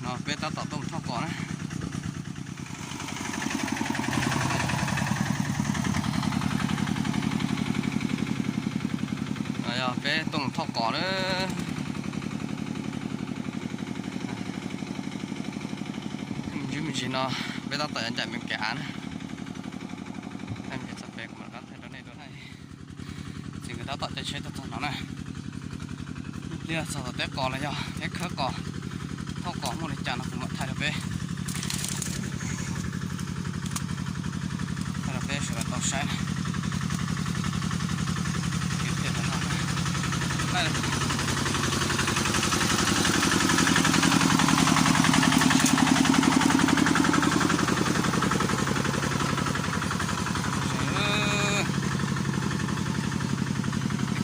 No peb tab tom tuaj mus thauj qos na. No yog peb tuaj mus thauj qos na. Ntsis me ntsis no peb tab tom yuav ncaim me kev av na. Txog pem kuv mam rov qab thaij rau nej dua na. Txiv nkawd tab tom caij tsheb tuaj txog no na. Ib pliag txog tom teb qos los yog teb khawb qos, thauj qos muaj li cas no kuv mam thaij rau peb, thaij rau peb sawv daws tau saib na.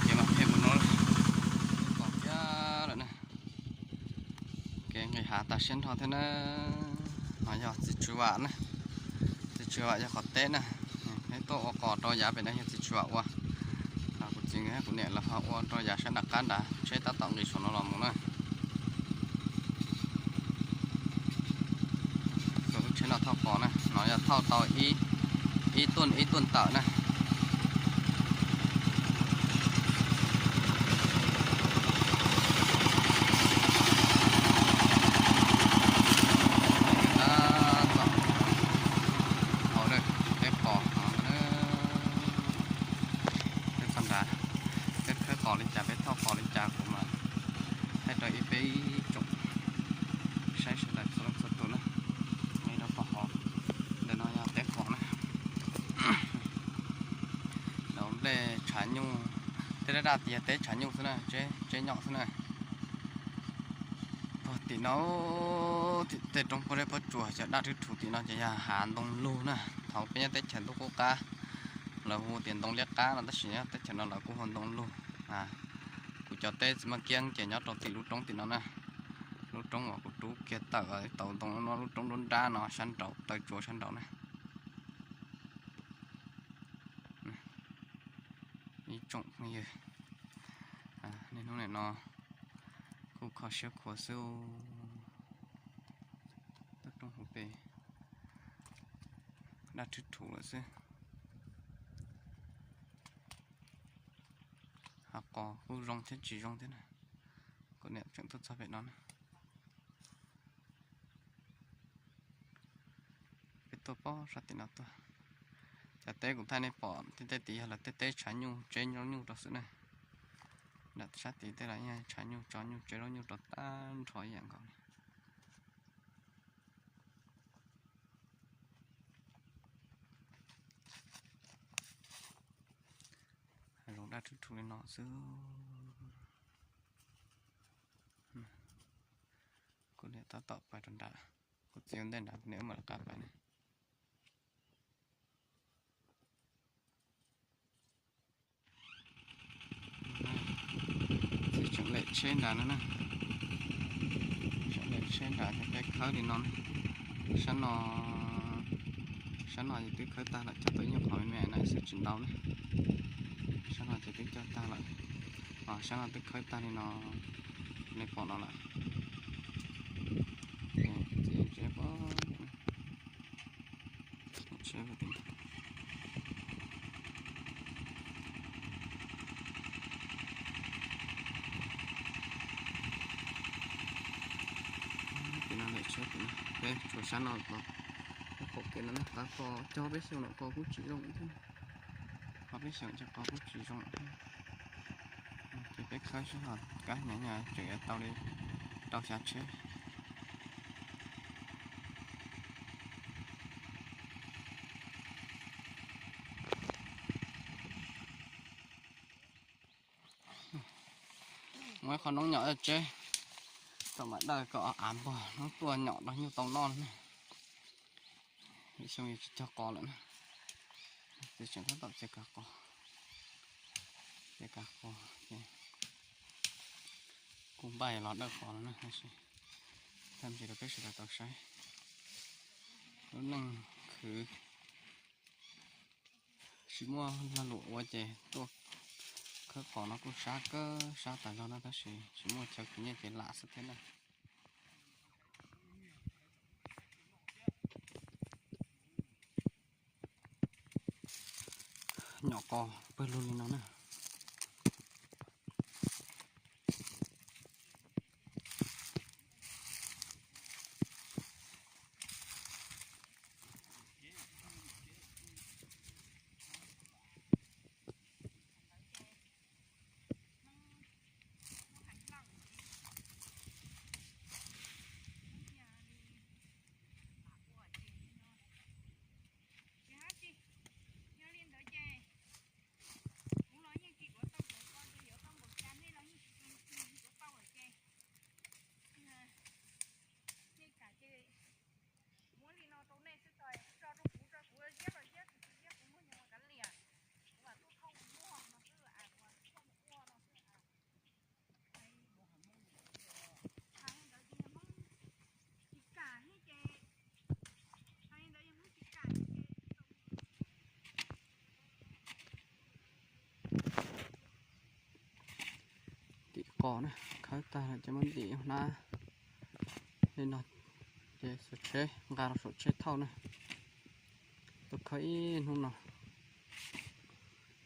Kev mas phem mus no, qos kiag lawm na. Kev nqis hav tas siab nrho thiab na. No yog txiv tswv vam na, txiv tswv vam yog qhov teb na. Peb tuaj ua qos rau yav pem no yog txiv tswv vam ua. Kuv txiv nkawd kuv niam lawv ho ua rau yav sab nram qab nrad, tsheb tab tom nqis saum no los mus na. Tus tsheb no thauj qos na, no yog thauj tau ib tuj ib tuj tawm na. Tab tom hauv teb qos no, peb txog nrad, peb khawb qos li cas, peb thauj qos li cas kuv mam thaij rau ib peb tsoom saib sawv daws txhua leej txhua tus na. Nyob rau pem hauv, ntawm no yog teb qos na. Nov nplej tshav nyuj, tej daj daj tias teb tshav nyuj xwb na, teb nyom xwb na. Puag tim no, tim tej roob puag zeb puag tsuas ces daj rhwv rhuv tim no ces yog hav ntoo lug na. Thaum peb nyob teb chaws ntuj qub qab, lawv hu tias ntoo liab qab no, tab sis nyob teb chaws no lawv kuj hu ntoo lug. Kuv cov teb txiv maj kiab ces nyob rau tim lub roob tim no na. Lub roob uas kuv rub kiag tawm tau ntoo no, lub roob nruab nrab no sab nraud, taw tsuav sab nraud na. Ib tsoom phooj ywg, niaj hnub nim no kuj kho siab khuav xwb. Tuaj roob hauv pes daj rhwv rhuv lawm xwb. Hav qos kuj zoo thiab tsis zoo thiab na. Kuv niam tseem tuaj txog pem no na. Peb tuaj pem sab tim no tuaj. Cov teb kuv thaij nej pom tej teb tid yog lawv tej teb tshav nyuj tseb zaub nyuj rau xwb na. Nram sab tid tej los yeej tshav nyuj tso nyuj tseb zaub nyuj rau tag nrho ib yam nkaus li. Hav zoov daj rhwv rhuv li no xwb. Kuv niam tab tom pais rau nrad, kuv txiv ua ntej nrad, kuv niam wb mam li qab pais na. Txiv tseem lem tsheb nrad no na. Tseem lem tsheb nrad ces peb khawb li no na. Sab no, sab no ces twb khawb tag lawm, cog tau ib nyuag qhov me me na xwb tsis ntau na. Sab no ces twb cog tag lawm. Sab no twb khawb tag li no, nej pom no lawm. Peb tsuas sab no, peb pom kev no na, qab qos cog peb xyoos no qos kuj tsis zoo thiab. Qos peb xyoos ces qos kuj tsis zoo thiab. Ces peb khawb sab no, kab hnyav hnyav tseem yuav tau li rau xya tsheb. Muaj ib qho noob nyom tseb, tau mam dawj kom av npog noob tuaj nyom rau nyuj tau noj na. Xyoo yus tsis cog qos lawm na, tseem tab tom txiav kav qos, txiav kav qos ces kuj npaj los dawj qos no na, tab sis thaij ntsis rau peb sawv daws tau saib. Lub neej khwv tsis muaj lag luam ua ces tuaj khawb qos no kuj sab kawg sab tas zog na, tab sis tsis muaj chaw khwv nyiaj ces lam xwb thiab na. Nyom qos pawg lug li no na. Yog li ntawd ces kuv los yeej tsis tuav tau, kuv ko ces yuav tau npaum cas nej los yeej tsis tuav tau lawm ces nej kam ces muab li no rau nej xwb, tso rau kuv, tso kuv ziab los ziab, kuv tsis ziab kuv muab nyob kav liam, kuv vam tuaj thauj mus muag no xwb, kuv vam tuaj thauj mus ua no xwb. Hais li ntawd ces yog Hmoob tsis kam thiab ces, hais li ntawd yog Hmoob tsis kam thiab ces tim qos na, khawb tag lawm ces muab ntim hnab li no ces xuas tsheb nqa rau saum tsheb thauj na. Tuaj khawb ib hnub no,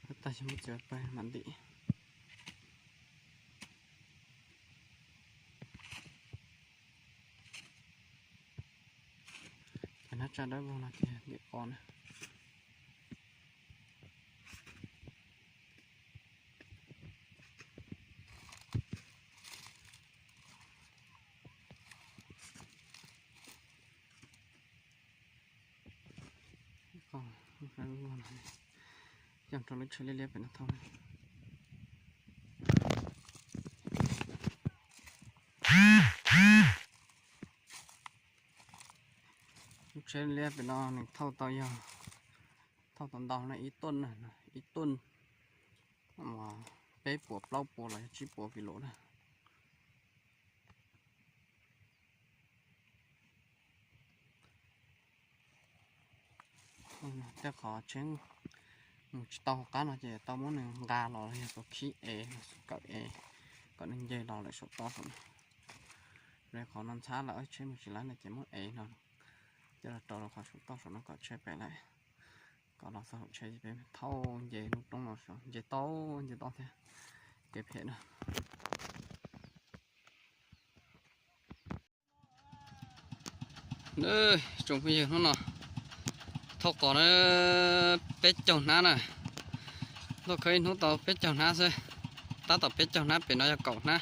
khawb tag ces muab txiav pawg mam ntim. Cov hnab tsaj dawb vog no ces ntim qos na. Coj rau lub tsheb liab liab pem no thauj. Lub tsheb liab pem no nws thauj tau yog, thauj tau ntau na, ib tuj na, ib tuj peb puas plaub puas los yog tsib puas kis lus na. Tej qhov tsheb mus tsis tau hauv qab no ces tau muab nws nqa los los yog tau khib ev los kawm ev kom nws nce los lawm saum toj saum no. Lawv qhov no ntxhab lawm tsheb mus tsis laib no ces muab ev no coj los rau lawv qhov saum toj saum no kom tsheb pem lawm. Kom los txog hauv tsheb peb thauj nce lub roob no, nce tau nce tau thiab, kev phem na. Tsoom phooj ywg, hnub no thauj qos na, peb caug hnab na. Tuaj khawb ib hnub tau peb caug hnab xwb. Tab tom peb caug hnab, pem no yog kaum hnab,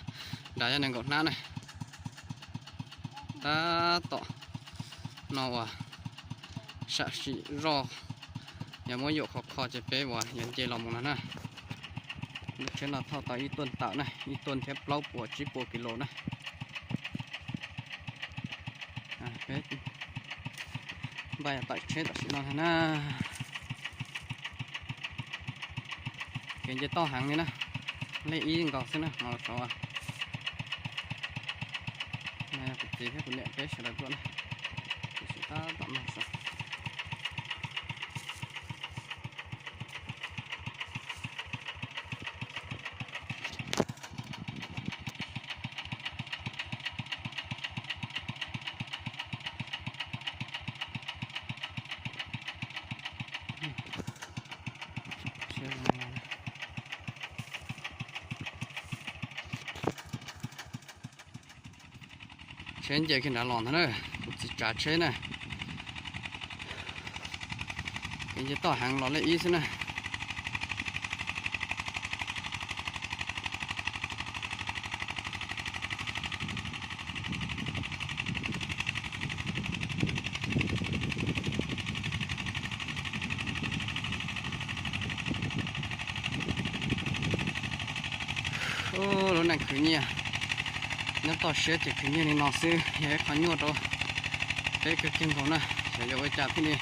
nrad yog nees nkaum hnab na. Tab tom no uas sam sim zoj, yog muab yuam khov kho ces peb uas yuav nce los mus no na. Lub tsheb no thauj tau ib tuj tawm na, ib tuj thiab plaub puas tsib puas kis lus na. Peb npaj yuav tawm tsheb tam sim no na. Kev nce toj heev li na, lej ib nkaus xwb na no saud. No yog kuv txiv thiab kuv niam peb sawv daws tuaj na, kuv sim tab tom no saud. Tsheb nce kiag nrad los ntag na, kuv txiv tsav tsheb na. Kev nce toj heev los lej ib xwb na. Lub neej khwv nyiaj, nyob toj siab ces khwv nyiaj li no xwb yog ib qho nyuaj rau peb kawg kiag nkaus na. Xyov yuav ua cas thiaj li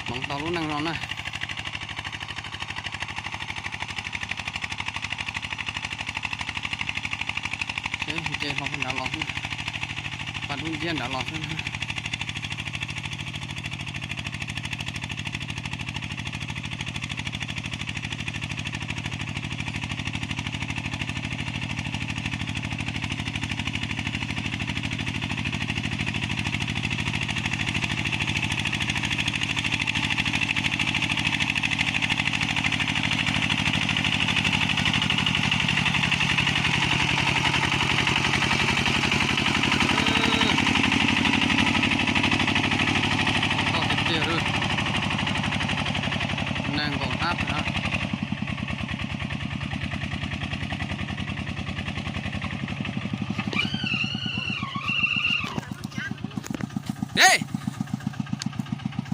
hmoov tau lub neej no na. Tsheb nce hlo nrad los xwb, pas dub nciab nrad los xwb.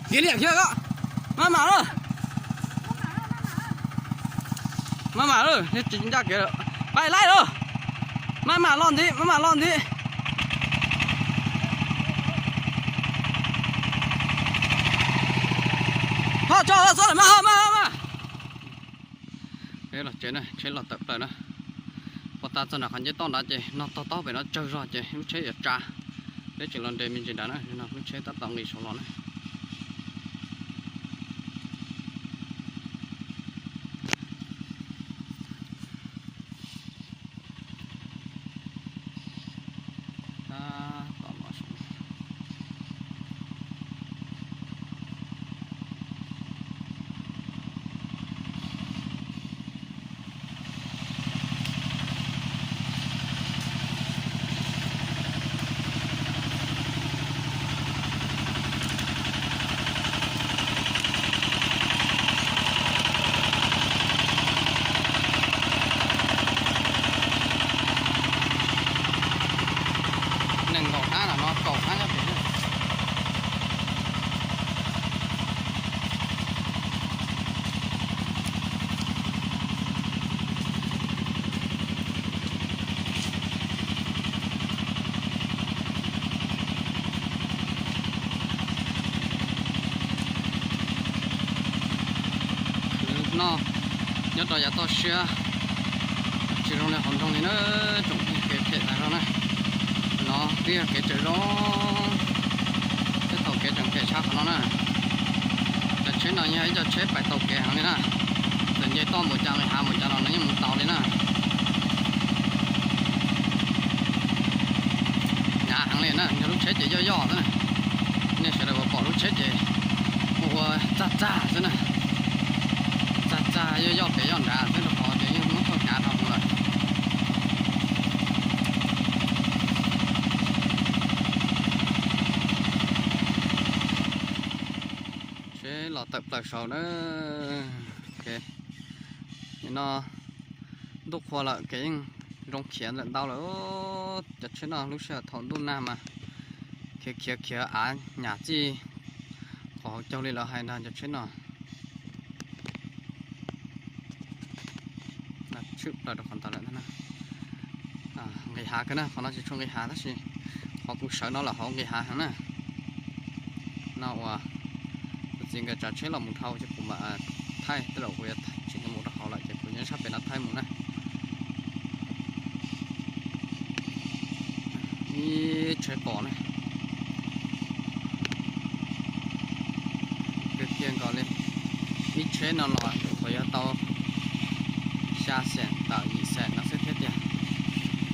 Kiv liam kiag ko. Maj mam lawm. Maj mam lawm, tsis ncaj kev lawm. Pais laij lawm. Maj mam los ntiv, maj mam los ntiv. Ho tso, txhob maj, maj, maj. Peb los tsev na, tsheb los tawm plaws na. Pov tas txog nram qhov nceb toj nrad ces no tog taub pem no tsawg zog ces lub tsheb yuav tsa. Peb tseem los nres me ntsis nrad na, no lub tsheb tab tom nqis saud los na. Nees nkaum hnab no, kaum hnab nyob pem. Noj nyob rau yav toj siab, tsis zoo li hauv nroog li na, tsoom phooj ywg, kev phem tas zog na. No twb yog kev tsaws zog, tej thaum kev tseem phem tshaj qhov no na. Cov tsheb no yog ib co tsheb pais taus kev heev li na, txawm nce toj npaum cas, nqis hav npaum cas los nws yeej mus taus li na. Hnyav heev li na, yog lub tsheb ces yoj yoj xwb na. Nej sawv daws uas pom lub tsheb ces ua ua txag txag xwb na, txag txag yoj yoj pem yoj nrad xwb rau qhov tias yeej muab txhoj hnyav dhau hwv lawm. Tsheb los tawm plaws saud na. Nim no ntuj qhua lawm, kev yeej zoo khiav lawm ntau lawm. Cov tsheb no lub sij hawm thaum ntuj nag mas khiav khiav khiav av nyam txij qhov hauv caug li lawv hais ntag cov tsheb no. Tshwm plaws rau qhov ntawd lawm. Nqis hav kawg na, qhov no tsis tshua nqis hav tab sis qhov kuv sawv no lawm hauv nqis hav heev na. No uas kuv txiv nkawd tsav tsheb los mus dhau ces kuv mam thaij tej zaum kuv yuav tsis mus rau hauv lawm ces kuv nyob sab pem no thaij mus na. Ib tsheb pom na. Kawg kiag nkaus li. Ib tsheb no los kuv yuav tau xya xees tawm yim xees no xwb thiab tiag.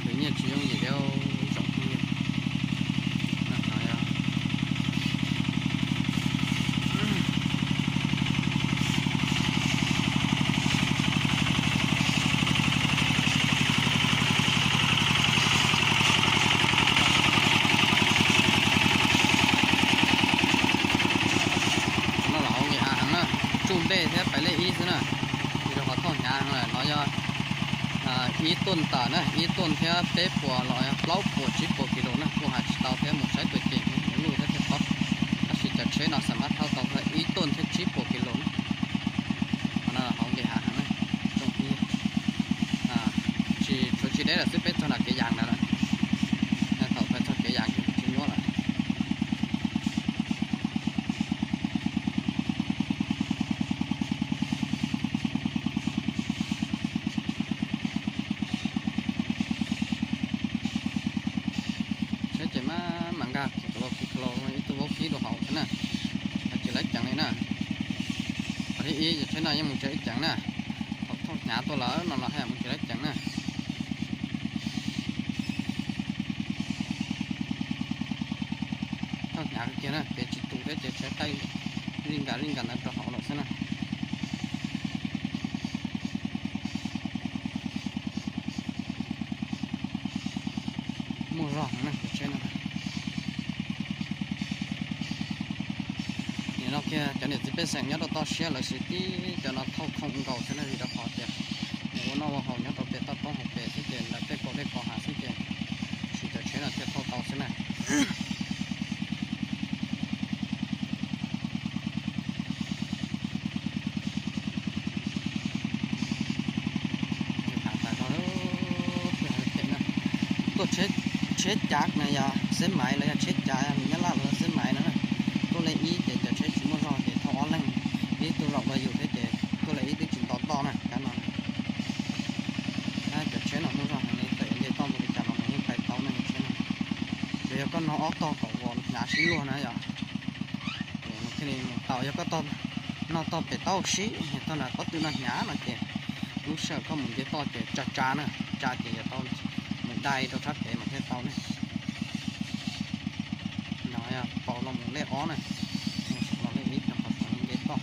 Khwv nyiaj tsis yooj yim li tsoom phooj ywg. No los hauv nqis hav heev na, tsuj dej thiab pais lej ib xwb na. Vim rau qhov txhoj hnyav heev lawm no yog ib tuj tawm na, ib tuj thiab peb puas los yog plaub puas tsib puas kis lus na, kuj hais tsis tau thiab, mus saib tus cem tus luj thiab thiaj paub. Tab sis cov tsheb no xam mab thauj tau ib tuj thiab tsib puas kis lus na. Qhov no hauv nqis hav heev na, tsoom phooj ywg. Tsis tshuav tsis deb lawm xwb, peb txog nram kev yas ntawd lawm. Thaum peb txog kev yas ces tsis nyuaj lawm. Tsheb ces maj mam nkag kiv khaus kiv khaus, ib tug vaub kib rau hauv xwb na, ho tsis lawv ceev li na. Qhov thib ib, tsheb no yeej mus tsis ib ceev na, thaum thauj hnyav tuaj lawm no los haj yam mus tsis lawv ceev na. Thauj hnyav kiag na, kev tsis tu thiab ces tsheb qaij zij nkag zij nkag ntawd rau hauv lawm xwb na. Muaj zog heev na cov tsheb no. Nim no kiag cov niam txiv pej xeem nyob rau toj siab lawv siv tib cov no thauj khoom nkaus xwb na, vim rau qhov tias mus ua noj ua haus nyob rau pem toj roob hauv pes xwb ces lawv tej kaus dej kaus hav xwb ces siv cov tsheb no thiaj thauj tau xwb na. Tuaj tsheb cav no yog xeb maiv los yog tsheb cav, Nyab Laj los yog xeb maiv no na. Tuaj li ib ces cov tsheb tsis muaj zog ces thauj ob leeg, ib tug zaum los yus thiab ces tuaj li ib twb tsis nto toj na, kab no. Cov tsheb no muaj zog heev li, txawm yuav nce toj mus li cas los yeej pais tau na tsheb no. Tsuas yog koj noj ob tog kom ua hnyav sib luag na yom. Thiaj li mus tau. Yog koj noj tog pem taub hau sib, tog nram qab twg no hnyav no ces lub sij hawm koj mus nce toj ces tsa tsa na, tsa ces yuav tau mus dai rau sab pem mas thiaj tau ne. No yog paus los mus lej ob na, mus saum los lej ib, qhov saum nce toj.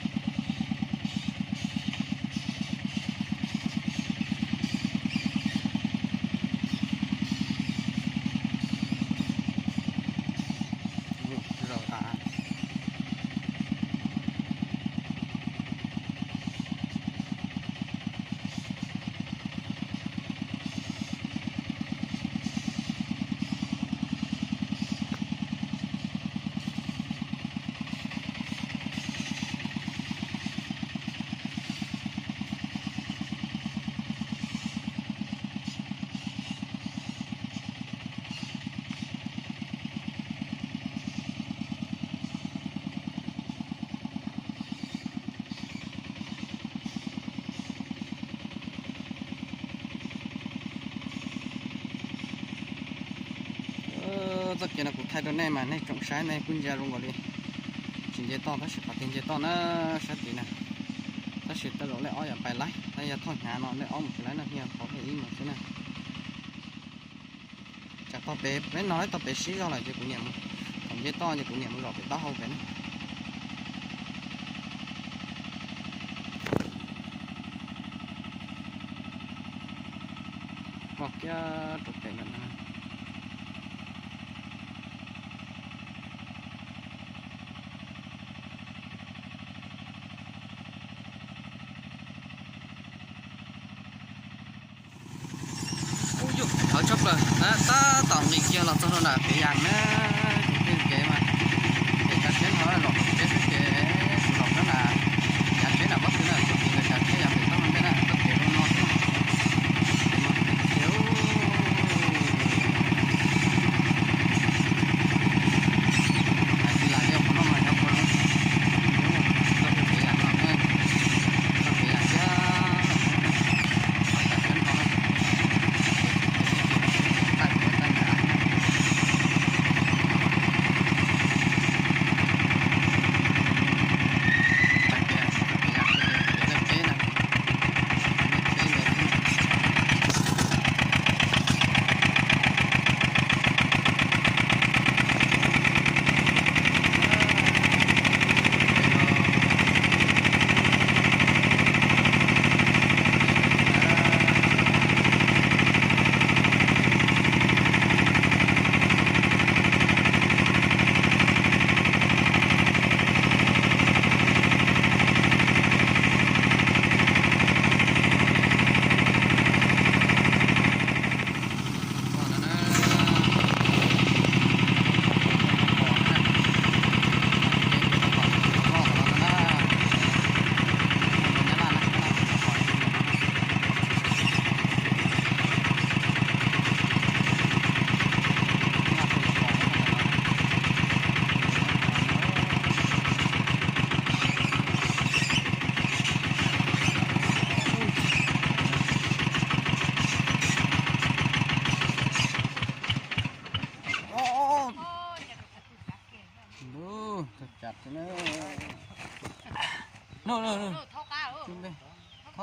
Txoj kev no kuv thaij rau nej mas nej tsoom saib nej kuj ntsia zoo nkaus li tsis nce toj, tab sis qhov tiag nce toj na, sab tid na. Tab sis tej zaum lej ob yam pais laib, tab yog thauj hnyav no lej ob mus tsis laib no, yog qhov lej ib mus xwb na. Tsam tog pem peb no tog pem sib zog lawm ces kuv niam mus, thaum nce toj ces kuv niam mus zaum pem taub hau pem na. Voj kiag rau pem lawm na. Ub yus, thawv tshaj plaws na, tab tom nqis kiag los txog rau nram kev yas na, ces tej kev mas, ces tsav tsheb no zaum tsheb xwb ces, zaum rau nram yav tsheb nram pob tw na, kuv tis nkawd tsav tsheb yav pem toj no ntej na, txoj kev zoo no xwb. Ces mas kev hais tsis lam li qhov no mas yog qhov zoo, txoj kev yas no, txoj kev yas thiab, tsav tsheb no, txoj kev txoj nram.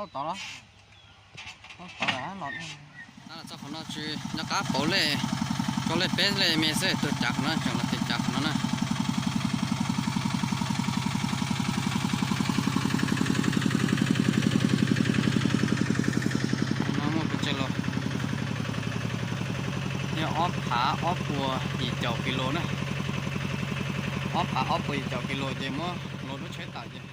Thauj tod los, tod los. Txog qhov no tsis nco qab pauv lej, rau lej peb lej me xwb, tuaj cav qhov no, tseem los tias cav qhov no na. Qhov no muaj pes tsawg los, yog ob phav ob puas yim caum kis lus na. Ob phav ob puas yim caum kis lus ces muab luas lub tsheb tawm ces